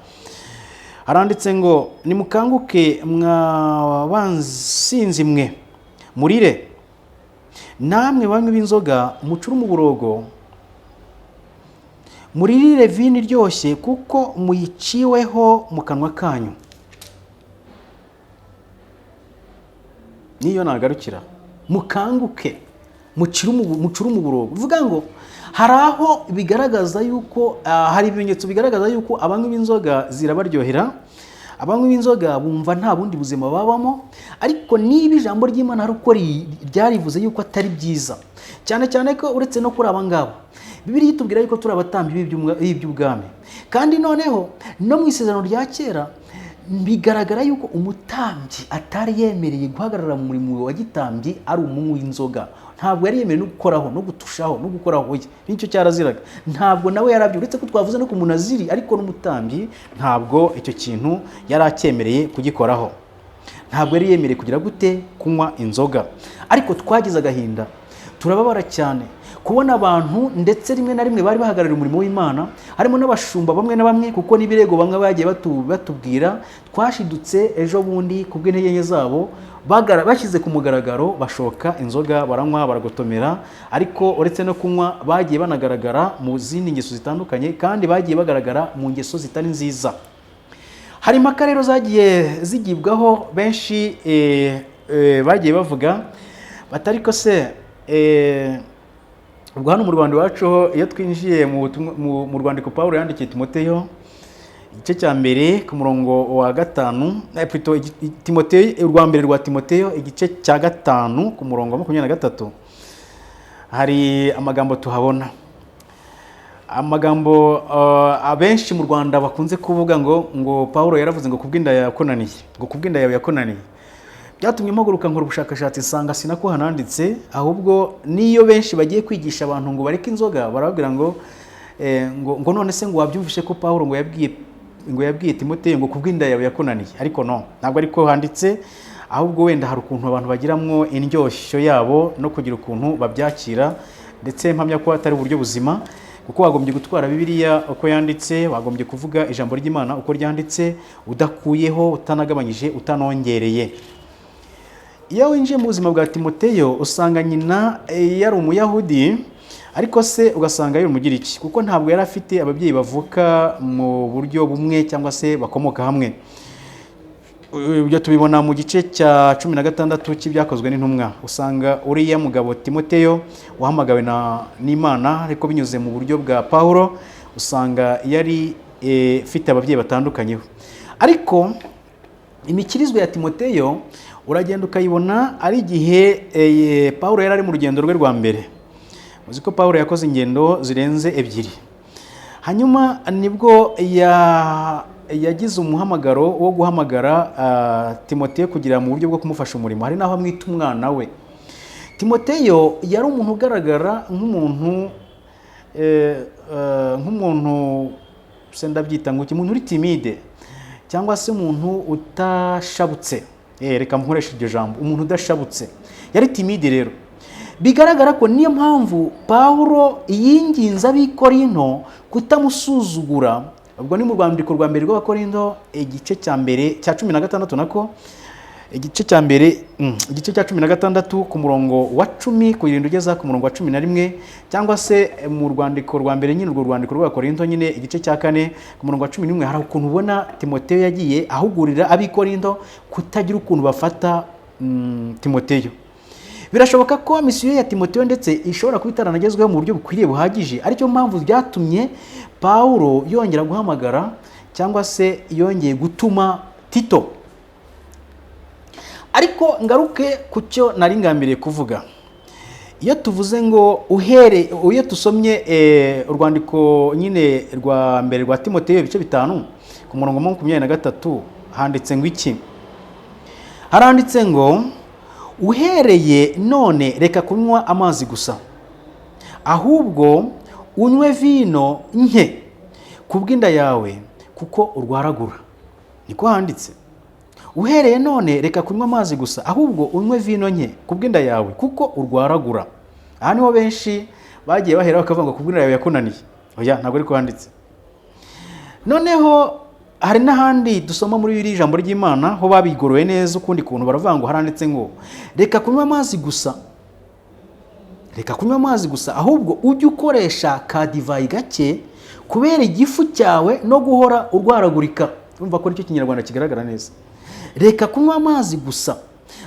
Haranditse ngo: "Nimukanguke mwa bansinzi mwe, murire, namwe banywi b'inzoga, mucure umuborogo, muririre vino iryoshye, kuko muyiciweho mu kanwa kanyu." Niyo nagarukira. Mukanguke, mucure umuborogo. Bivuga ngo hari aho bigaragaza yuko hari ibimenyetso bigaragaza yuko abanywi b'inzoga zirabaryohera, abanywi b'inzoga bumva nta bundi buzima babamo. Ariko niba ijambo ry'Imana hari uko ryarivuze yuko atari byiza, cyane cyane ko uretse no kuri aba ngaba, Bibiliya itubwira yuko turi abatambyi b'iby'ubwami. Kandi noneho no mu isezerano rya kera bigaragara yuko umutambyi atari yemereye guhagarara mu murimo wa gitambyi ari umunywi w'inzoga. Ntabwo yari yemerewe no gukoraho, no gutushaho, no gukoraho, oya, nicyo cyaraziraga. Ntabwo nawe yarabyo, uretse ko twavuze no ku munaziri, ariko n'umutambyi ntabwo icyo kintu yari acyemereye kugikoraho. Ntabwo yari yemereye kugira gute? Kunywa inzoga. Ariko twagize agahinda, turababara cyane kubona abantu ndetse rimwe na rimwe bari bahagarariye umurimo w'Imana, harimo n'abashumba bamwe na bamwe, kuko n'ibirego bamwe bagiye batubwira, twashidutse ejo bundi ku bw'intege nke zabo, bashyize ku mugaragaro, bashoka inzoga, baranywa, baragotomera. Ariko uretse no kunywa, bagiye banagaragara mu zindi ngeso zitandukanye, kandi bagiye bagaragara mu ngeso zitari nziza. Hari impaka rero zagiye zigibwaho, benshi bagiye bavuga batari ko se, ubwo hano mu Rwanda iwacu ho, iyo twinjiye mu rwandiko Pawulo yandikiye Timoteyo, Igice cya mbere ku murongo wa 5, plutôt Timoteyo, urwa mbere rwa Timoteyo igice cya 5 ku murongo wa 23, hari amagambo tuhabona, amagambo abenshi mu Rwanda bakunze kuvuga ngo Pawulo yaravuze ngo kubw'inda yakunaniye, ngo kubw'inda yawe yakunaniye. Byatumye mpaguruka nkora ubushakashatsi, nsanga sinako hananditse. Ahubwo niyo benshi bagiye kwigisha abantu ngo bareke inzoga, barababwira ngo none se ngo wabyumvishe ko Pawulo ngo yabwiye Timoteyo ngo kubw'inda yawe yakunaniye? Ariko no, ntabwo ariko handitse. Ahubwo wenda hari ukuntu abantu bagiramwo indyoshyo yabo no kugira ukuntu babyakira, ndetse mpamya ko atari uburyo buzima, kuko wagombye gutwara Bibiliya uko yanditse, wagombye kuvuga ijambo ry'Imana uko ryanditse, udakuyeho, utanagabanyije, utanongereye. Iyo winjiye mu buzima bwa Timoteyo, usanga nyina yari Umuyahudi, ariko se ugasanga yari Umugiriki, kuko ntabwo yari afite ababyeyi bavuka mu buryo bumwe cyangwa se bakomoka hamwe. Ibyo tubibona mu gice cya 16 cy'Ibyakozwe n'Intumwa. Usanga uriya mugabo Timoteyo wahamagawe n'Imana, ariko binyuze mu buryo bwa Pawulo, usanga yari afite ababyeyi batandukanyeho. Ariko imikirizwe ya Timoteyo uragenda ukayibona ari igihe Pawulo yari ari mu rugendo rwe rwa mbere. Uzi ko Pawulo yakoze ingendo zirenze ebyiri. Hanyuma nibwo yagize umuhamagaro wo guhamagara Timoteyo kugira mu buryo bwo kumufasha umurimo. Hari n'aho amwita umwana we. Timoteyo yari umuntu ugaragara nk'umuntu se ndabyita ngo iki, umuntu uri timide cyangwa se umuntu utashabutse. Reka nkoreshe iryo jambo, umuntu udashabutse. Yari timide rero, bigaragara ko niyo mpamvu Pawulo yinginze ab'Ikorinto kutamusuzugura. Ubwo ni mu rwandiko rwa mbere rw'Abakorinto, igice cya mbere cya 16, nako igice cya mbere, igice cya 16 ku murongo wa 10 kurinda ugeza ku murongo wa 11, cyangwa se mu rwandiko rwa mbere nyine, urwo rwandiko rw'Abakorinto nyine, igice cya 4 ku murongo wa 11, hari ukuntu ubona Timoteyo yagiye ahugurira ab'Ikorinto kutagira ukuntu bafata Timoteyo. Birashoboka ko misiyo ya Timoteyo ndetse ishobora kuba itaranagezweho mu buryo bukwiriye buhagije, aricyo mpamvu byatumye Pawulo yongera guhamagara cyangwa se yongeye gutuma Tito. Ariko ngaruke ku cyo nari ngambiriye kuvuga. Iyo tuvuze ngo uhere, iyo tusomye urwandiko nyine rwa mbere rwa Timoteyo ibice 5 ku murongo wa 23, handitse ngo iki? Haranditse ngo: "Uhereye none reka kunywa amazi gusa, ahubwo unywe vino nke kubw'inda yawe, kuko urwaragura." Niko handitse: "Uhereye none reka kunywa amazi gusa, ahubwo unywe vino nke kubw'inda yawe, kuko urwaragura." Aha niho benshi bagiye bahera bakavuga ngo kubw'inda yawe yakunaniye. Oya, ntabwo ariko handitse. Noneho hari n'ahandi dusoma muri biri ijambo ry'Imana ho babigoroye neza ukundi kuntu, baravuga ngo haranditse ngo: "Reka kunywa amazi gusa, reka kunywa amazi gusa, ahubwo ujye ukoresha ka divayi gake kubera igifu cyawe no guhora urwaragurika." Urumva ko nicyo Kinyarwanda kigaragara neza: "Reka kunywa amazi gusa,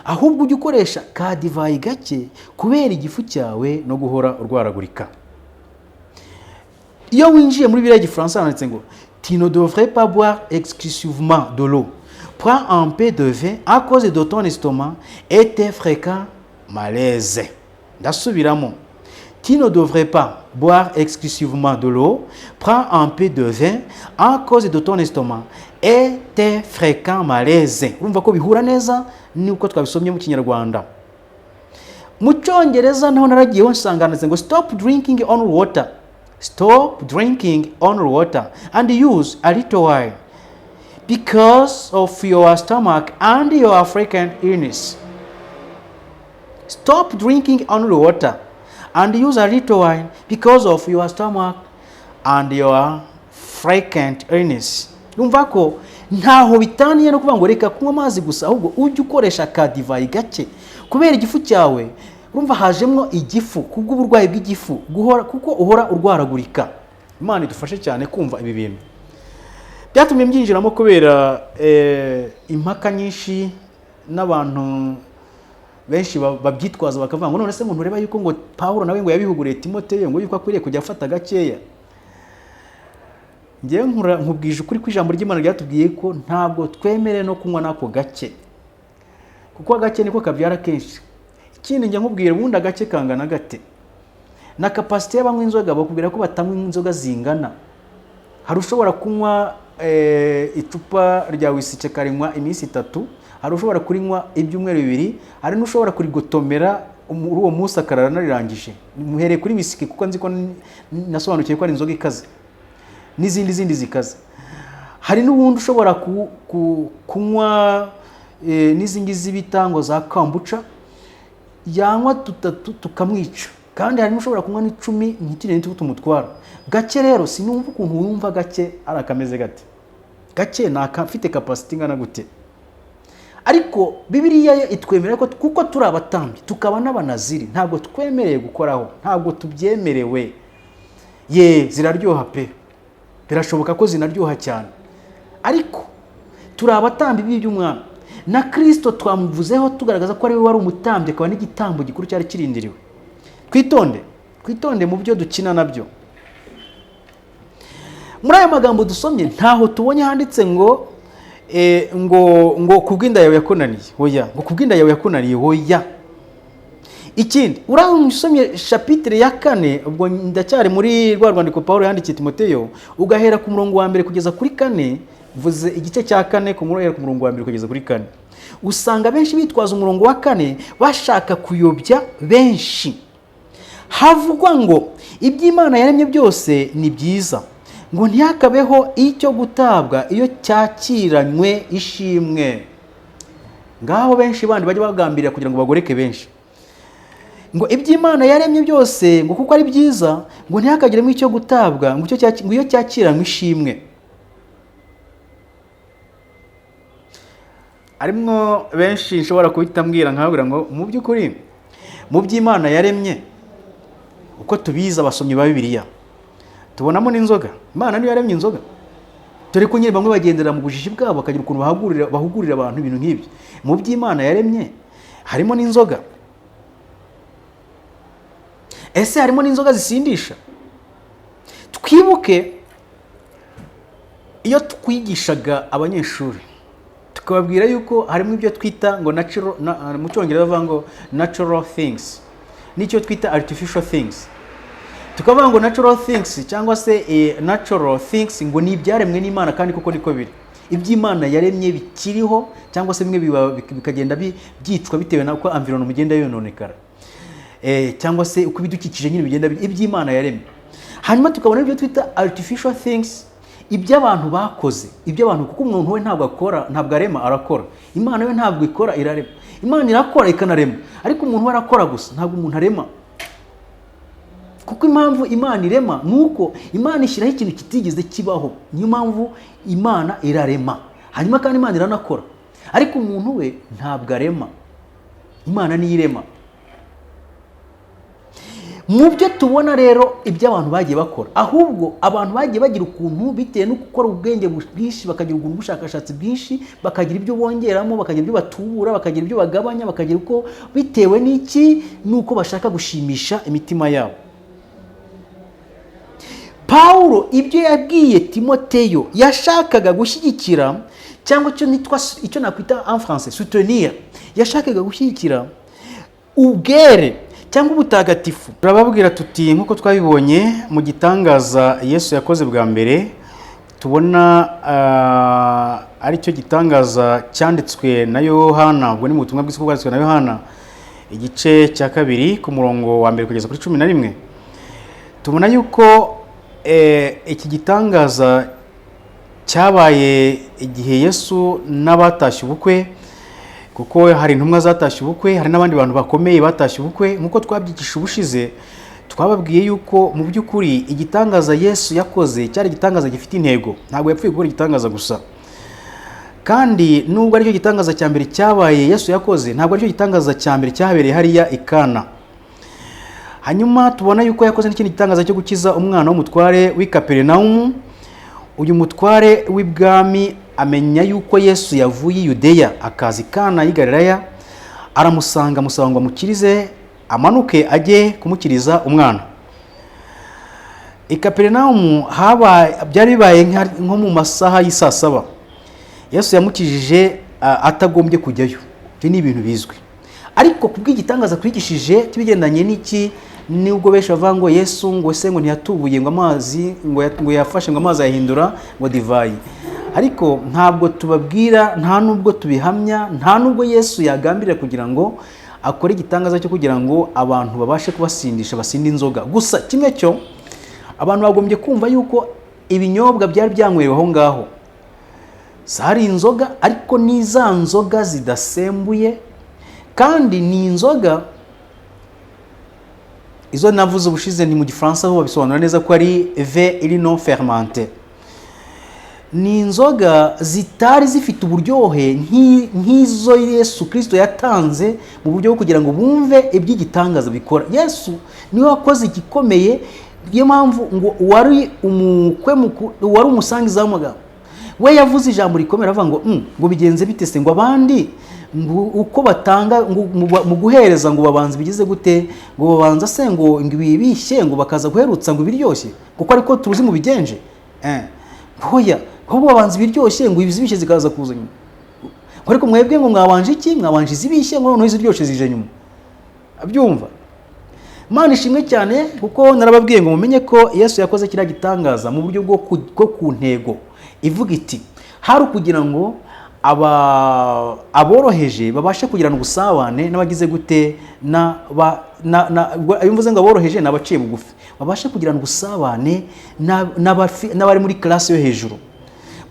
ahubwo ujye ukoresha ka divayi gake kubera igifu cyawe no guhora urwaragurika." Iyo winjiye muri biriya Gifaransa, handitse ngo: "Tu ne devrais pas boire exclusivement de l'eau. Prends un peu de vin à cause de ton estomac et tes fréquents malaises." Ndasubiramo: "Tu ne devrais pas boire exclusivement de l'eau. Prends un peu de vin à cause de ton estomac et tes fréquents malaises." Urumva ko bihura neza nuko twabisomye mu Kinyarwanda. Mu Cyongereza naho naragiyeho, nsanga handitse ngo: "Stop drinking only water. Stop drinking only water and use a little wine because of your stomach and your frequent illness." "Stop drinking only water and use a little wine because of your stomach and your frequent illness." Urumva ko ntaho bitaniye no kuvuga ngo reka kunywa amazi gusa, ahubwo ujye ukoresha ka divayi gake kubera igifu cyawe. Urumva hajemwo igifu, kubw'uburwayi bw'igifu guhora, kuko uhora urwaragurika. Imana idufashe cyane kumva ibi bintu. Byatumye mbyinjiramo kubera impaka nyinshi n'abantu benshi babyitwaza, bakavuga ngo none se ngo ntureba yuko ngo Pawulo nawe ngo yabihuguriye Timoteyo ngo yuko akwiriye kujya afata gakeya. Ngewe nkubwije ukuri ko ijambo ry'Imana ryatubwiye ko ntabwo twemerewe no kunywa n'ako gake, kuko agake niko kabyara kenshi. Ikindi njya nkubwira, ubundi agake kangana gate? Na capacité y'abanywa inzoga, bakubwira ko batanywa inzoga zingana. Hari ushobora kunywa icupa rya wisike akarinywa iminsi 3, hari ushobora kurinywa ibyumweru 2, hari n'ushobora kurigotomera muri uwo munsi akarara anarangije. Muhereye kuri wisike kuko nzi ko nasobanukiwe ko ari inzoga ikaze n'izindi zindi zikaze. Hari n'ubundi ushobora kunywa n'izi ngizi bita ngo za kombucha, yanywa tutatu tukamwica, kandi hari n'ushobora kunywa n'10 ntitugire n'icyo tumutwara. Gake rero, sinumva ukuntu wumva gake ari akameze gate. Gake ni akafite capacité ingana gute? Ariko Bibiliya yo itwemerera ko kuko turi abatambyi tukaba n'abanaziri, ntabwo twemereye gukoraho, ntabwo tubyemerewe. Ye, ziraryoha pe, birashoboka ko zinaryoha cyane, ariko turi abatambyi b'iby'umwami. Na Kirisito twamuvuzeho tugaragaza ko ari we wari umutambyi akaba n'igitambo gikuru cyari kirindiriwe. Twitonde, twitonde mu byo dukina nabyo. Muri aya magambo dusomye, ntaho tubonye handitse ngo kubw'inda yawe yakunaniye, oya, ngo kubw'inda yawe yakunaniye, oya. Ikindi, uriya usomye chapitre ya 4, ubwo ndacyari muri rwa rwandiko Paul yandikiye Timoteyo, ugahera ku murongo wa 1 kugeza kuri 4, mvuze igice cya 4, ku murongo ku murongo wa 1 kugeza kuri 4, usanga benshi bitwaza umurongo wa 4 bashaka kuyobya benshi. Havugwa ngo iby'Imana yaremye byose ni byiza, ngo ntihakabeho icyo gutabwa iyo cyakiranywe ishimwe. Ngaho benshi bandi bajya bagambirira kugira ngo bagoreke benshi, ngo iby'Imana yaremye byose ngo kuko ari byiza, ngo ntihakagiremo icyo gutabwa, ngo iyo cyakiranywe ishimwe. Harimwo benshi nshobora guhita mbwira nkababwira ngo mu by'ukuri mu by'Imana yaremye, uko tubizi abasomyi ba Bibiliya, tubonamo n'inzoga. Imana niyo yaremye inzoga? Dore ko nyine bamwe bagendera mu bujiji bwabo, bakagira ukuntu bahugurira abantu ibintu nk'ibyo. Mu by'Imana yaremye harimo n'inzoga. Ese harimo n'inzoga zisindisha? Twibuke iyo twigishaga abanyeshuri, tukababwira yuko harimo ibyo twita ngo natural, mu Cyongereza bavuga ngo natural things, n'icyo twita artificial things. Tukavuga ngo natural things cyangwa se natural things ngo ni ibyaremwe n'Imana, kandi koko niko biri. Iby'Imana yaremye bikiriho, cyangwa se bimwe bikagenda byicwa bitewe n'uko environment igenda yononekara, cyangwa se uko ibidukikije nyine bigenda iby'Imana yaremye. Hanyuma tukabona ibyo twita artificial things, iby'abantu bakoze, iby'abantu, kuko umuntu we ntabwo akora, ntabwo arema, arakora. Imana we ntabwo ikora, irarema. Imana irakora ikanarema, ariko umuntu we arakora gusa, ntabwo umuntu arema. Kuko impamvu Imana irema ni uko Imana ishyiraho ikintu kitigeze kibaho, niyo mpamvu Imana irarema. Hanyuma kandi Imana iranakora, ariko umuntu we ntabwo arema, Imana niyo irema. Mu byo tubona rero, ibyo abantu bagiye bakora, ahubwo abantu bagiye bagira ukuntu bitewe no gukora ubwenge bwinshi, bakagira ukuntu ubushakashatsi bwinshi, bakagira ibyo bongeramo, bakagira ibyo batubura, bakagira ibyo bagabanya, bakagira uko bitewe n'iki? N'uko bashaka gushimisha imitima yabo. Pawulo ibyo yabwiye Timoteyo, yashakaga gushyigikira, cyangwa icyo nitwa, icyo nakwita en français soutenir, yashakaga gushyigikira ubwere cyangwa ubutagatifu. Turababwira tuti nk'uko twabibonye mu gitangaza Yesu yakoze bwa mbere, tubona ari cyo gitangaza cyanditswe na Yohana, ubwo ni mu butumwa bwiza bwanditswe na Yohana, igice cya 2 ku murongo wa 1 kugeza kuri 11, tubona yuko iki gitangaza cyabaye igihe Yesu n'abatashye ubukwe, kuko hari intumwa zatashye ubukwe, hari n'abandi bantu bakomeye batashye ubukwe. Nk'uko twabyigisha ubushize, twababwiye yuko mu by'ukuri igitangaza Yesu yakoze cyari igitangaza gifite intego. Ntabwo yapfuye gukora igitangaza gusa. Kandi nubwo aricyo gitangaza cya mbere cyabaye Yesu yakoze, ntabwo aricyo gitangaza cya mbere cyahabereye hariya i Kana. Hanyuma tubona yuko yakoze n'ikindi gitangaza cyo gukiza umwana w'umutware w'i Kaperinawumu. Uyu mutware w'ibwami amenya yuko Yesu yavuye i Yudeya akaza i Kana y'i Galilaya, aramusanga, amusaba ngo amukirize, amanuke ajye kumukiriza umwana. I Kaperinawumu byari bibaye nko mu masaha y'i 7:00. Yesu yamukijije atagombye kujyayo. Ibyo ni ibintu bizwi. Ariko kubw'igitangaza twigishije kibigendanye n'iki, nubwo benshi bavuga ngo Yesu ngo se ngo ntiyatubuye ngo amazi ngo yafashe ngo amazi ayahindura ngo divayi, ariko ntabwo tubabwira, nta nubwo tubihamya, nta nubwo Yesu yagambirira kugira ngo akore igitangaza cyo kugira ngo abantu babashe kubasindisha, basinde inzoga. Gusa kimwe cyo, abantu bagombye kumva yuko ibinyobwa byari byanywerewe aho ngaho zari inzoga, ariko ni za nzoga zidasembuye, kandi ni inzoga izo navuze ubushize, ni mu Gifaransa ho babisobanura neza ko ari vin iri non fermenté. Ni inzoga zitari zifite uburyohe nk'izo Yesu Kirisito yatanze mu buryo bwo kugira ngo bumve iby'igitangaza bikora. Yesu niwe wakoze igikomeye. Niyo mpamvu ngo uwari umukwe mukuru, uwari umusangiza w'amagambo, we yavuze ijambo rikomeye, aravuga ngo ngo bigenze bite se, ngo abandi ngo uko batanga ngo mu guhereza ngo babanza bigize gute, ngo babanza se ngo ibibishye, ngo bakaza guherutsa ngo ibiryoshye, kuko ariko tuzi mu bigenje. Hoya, ahubwo babanza ibiryoshye, ngo izibishye zikaza kuza nyuma. Ngo ariko mwebwe ngo mwabanje iki? Mwabanje izibishye, ngo noneho iziryoshye zije nyuma. Abyumva. Imana ishimwe cyane, kuko narababwiye ngo mumenye ko Yesu yakoze kiriya gitangaza mu buryo bwo ku ntego ivuga iti hari ukugira ngo aboroheje babashe kugirana ubusabane n'abagize gute, iyo mvuze ngo aboroheje ni abaciye bugufi, babashe kugirana ubusabane n'abari muri classe yo hejuru,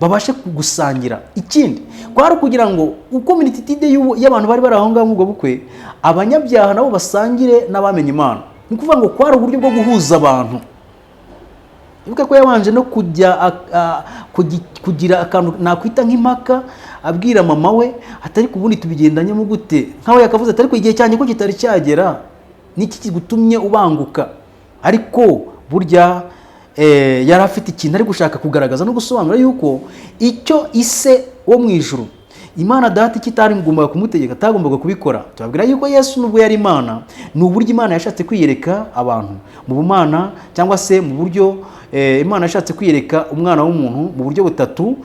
babashe gusangira. Ikindi kwari ukugira ngo uko multitude y'abantu bari bari aho ngaho muri ubwo bukwe, abanyabyaha nabo basangire n'abamenye Imana. Ni ukuvuga ngo kwari uburyo bwo guhuza abantu. Ibuka ko yabanje no kujya kugira akantu nakwita nk'impaka, abwira mama we atari ku bundi tubigendanyemo gute, nkaho yakavuze ati ariko igihe cyanjye ko kitari cyagera, niki kigutumye ubanguka? Ariko burya yari afite ikintu ari gushaka kugaragaza no gusobanura yuko icyo ise wo mu ijuru, Imana Data, kitari ngombaga kumutegeka, atagombaga kubikora. Tubabwira yuko Yesu nubwo yari Imana, ni uburyo Imana yashatse kwiyereka abantu mu bumana, cyangwa se mu buryo Imana yashatse kwiyereka umwana w'umuntu mu buryo butatu,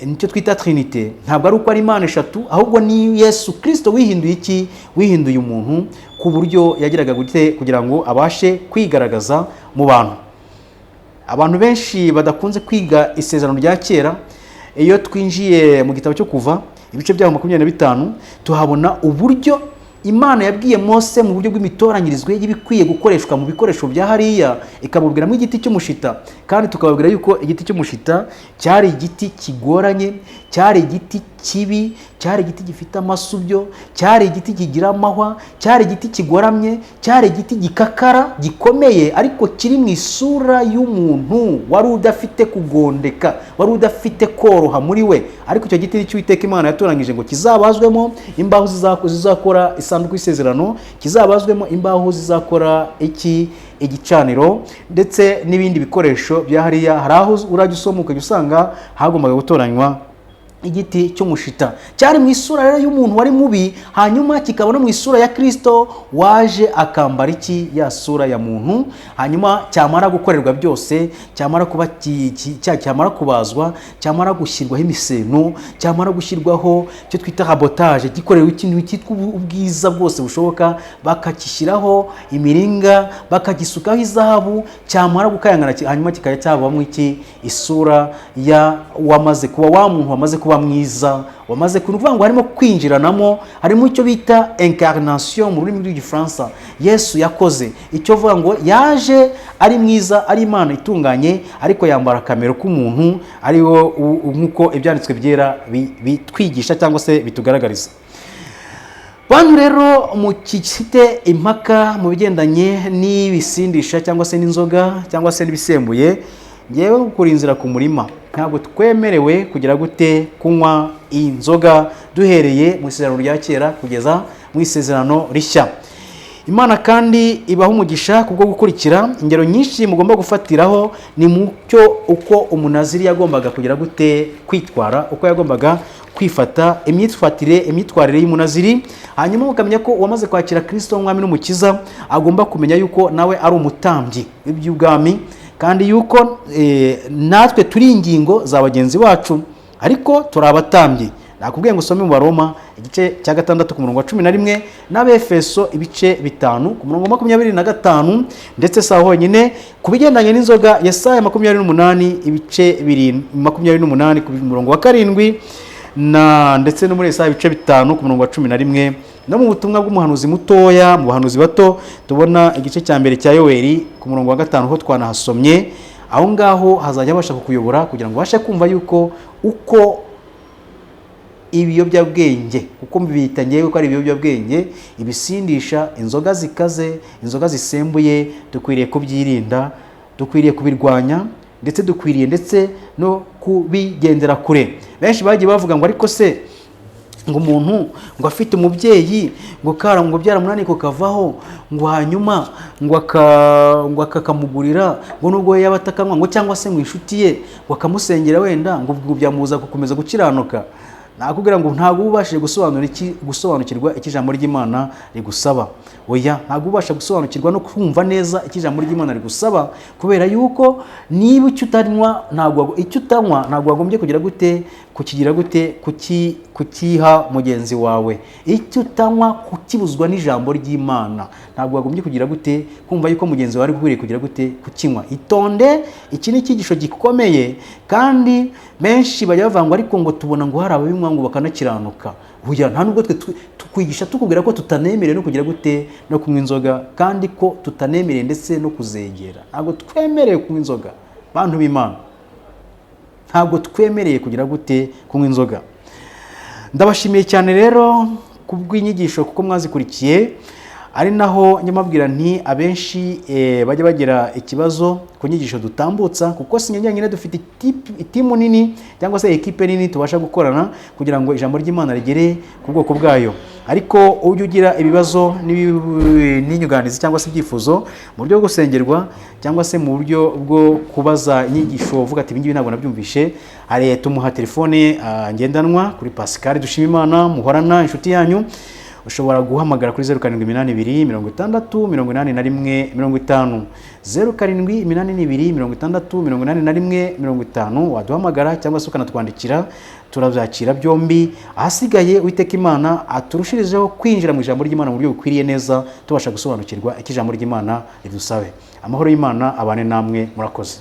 nicyo twita Trinité. Ntabwo ari uko ari Imana eshatu, ahubwo ni Yesu Kirisito wihinduye iki? Wihinduye umuntu, ku buryo yagiraga gute kugira ngo abashe kwigaragaza mu bantu. Abantu benshi badakunze kwiga Isezerano rya Kera, iyo twinjiye mu gitabo cyo Kuva, ibice byaho 25, tuhabona uburyo Imana yabwiye Mose mu buryo bw'imitoranyirizwe y'ibikwiye gukoreshwa mu bikoresho bya hariya, ikamubwiramo igiti cy'umushita. Kandi tukababwira yuko igiti cy'umushita cyari igiti kigoranye, cyari igiti kibi, cyari igiti gifite amasubyo, cyari igiti kigira amahwa, cyari igiti kigoramye, cyari igiti gikakara gikomeye, ariko kiri mu isura y'umuntu wari udafite kugondeka, wari udafite koroha muri we. Ariko icyo giti nicyo Uwiteka Imana yatoranyije ngo kizabazwemo imbaho zizakora isanduku y'isezerano, kizabazwemo imbaho zizakora iki? Igicaniro, ndetse n'ibindi bikoresho bya hariya. Hari aho urajya usoma ukajya usanga hagombaga gutoranywa igiti cy'umushita. Cyari mu isura rero y'umuntu wari mubi, hanyuma kikaba no mu isura ya Kirisito waje akambara iki? Ya sura ya muntu. Hanyuma cyamara gukorerwa byose, cyamara kuba cyamara kubazwa, cyamara gushyirwaho imiseno, cyamara gushyirwaho icyo twita rabotage, gikorewe ikintu cyitwa ubwiza bwose bushoboka, bakagishyiraho imiringa, bakagisukaho izahabu, cyamara gukayangana, hanyuma kikajya cyavamo iki? Isura ya wamaze kuba wa muntu, wamaze kuba mwiza, wamaze kuvuga ngo harimo kwinjiranamo, harimo icyo bita incarnation mu rurimi rw'Igifaransa. Yesu yakoze icyo vuga ngo yaje ari mwiza, ari Imana itunganye, ariko yambara akamero k'umuntu, ariwo nk'uko Ibyanditswe Byera bitwigisha cyangwa se bitugaragariza. Bantu rero mukifite impaka mu bigendanye n'ibisindisha cyangwa se n'inzoga cyangwa se n'ibisembuye, ngewe gukura inzira ku murima. Ntabwo twemerewe kugira gute? Kunywa inzoga, duhereye mu Isezerano rya Kera kugeza mu Isezerano Rishya. Imana kandi ibaha umugisha kubwo gukurikira. Ingero nyinshi mugomba gufatiraho ni mu cyo uko umunaziri yagombaga kugira gute? Kwitwara, uko yagombaga kwifata, imyitwarire y'umunaziri. Hanyuma mukamenya ko uwamaze kwakira Kirisito nk'Umwami n'Umukiza agomba kumenya yuko nawe ari umutambyi w'iby'ubwami. Kandi yuko natwe turi ingingo za bagenzi bacu, ariko turi abatambyi. Nakubwiye ngo usome mu Baroma igice cya 6 ku murongo wa 11, n'Abefeso ibice 5 ku murongo wa 25. Ndetse si aho honyine, ku bigendanye n'inzoga, Yesaya 28 ibice 28 ku murongo wa 7, na ndetse no muri Yesaya ibice 5 ku murongo wa 11, no mu butumwa bw'umuhanuzi mutoya mu bahanuzi bato, tubona igice cya mbere cya Yoweri ku murongo wa 5, ho twanahasomye. Aho ngaho hazajya habasha kukuyobora kugira ngo ubashe kumva yuko uko ibiyobyabwenge, kuko mbita ngewe ko ari ibiyobyabwenge, ibisindisha, inzoga zikaze, inzoga zisembuye, dukwiriye kubyirinda, dukwiriye kubirwanya, ndetse dukwiriye ndetse no kubigendera kure. Benshi bagiye bavuga ngo ariko se ngo umuntu ngo afite umubyeyi ngo kara ngo byaramunaniye kukavaho, ngo hanyuma ngo akakamugurira, ngo nubwo yaba atakanywa, ngo cyangwa se ngo inshuti ye ngo akamusengera, wenda ngo ubwo byamubuza gukomeza gukiranuka? Nakubwira ngo ntabwo uba ubashije gusobanura iki, gusobanukirwa icyo ijambo ry'Imana rigusaba. Oya, ntabwo ubasha gusobanukirwa no kumva neza icyo ijambo ry'Imana rigusaba, kubera yuko niba icyo utanywa, ntabwo icyo utanywa ntabwo wagombye kugira gute, kukigira gute, kukiha mugenzi wawe. Icyo utanywa, kukibuzwa n'ijambo ry'Imana, ntabwo wagombye kugira gute, kumva yuko mugenzi wawe ari ukwiriye kugira gute, kukinywa. Itonde, iki ni icyigisho gikomeye, kandi benshi bajya bavuga ngo ariko ngo tubona ngo hari ababinywa ngo bakanakiranuka. Oya, nta nubwo twe tukwigisha tukubwira ko tutanemerewe no kugira gute, no kunywa inzoga, kandi ko tutanemerewe ndetse no kuzegera. Ntabwo twemerewe kunywa inzoga, bantu b'Imana, ntabwo twemereye kugira gute, kunywa inzoga. Ndabashimiye cyane rero kubw'inyigisho, kuko mwazikurikiye. Ari naho nyamabwira nti abenshi bajya bagira ikibazo ku nyigisho dutambutsa, kuko si nyine dufite itimu nini cyangwa se ekipe nini tubasha gukorana kugira ngo ijambo ry'Imana rigere ku bwoko bwayo. Ariko ujya ugira ibibazo n'inyunganizi cyangwa se ibyifuzo mu buryo bwo gusengerwa, cyangwa se mu buryo bwo kubaza inyigisho, uvuga ati ibingibi ntabwo nabyumvishe, hari tumuha telefone ngendanwa kuri Pascal Dushimimana muhorana, inshuti yanyu. Ushobora guhamagara kuri 0782 60 81 50, 0782 60 81 50. Waduhamagara cyangwa se ukanatwandikira, turabyakira byombi. Ahasigaye Uwiteka Imana aturushirizeho kwinjira mu ijambo ry'Imana mu buryo bukwiriye neza, tubasha gusobanukirwa icyo ijambo ry'Imana ridusabe. Amahoro y'Imana abane namwe, murakoze.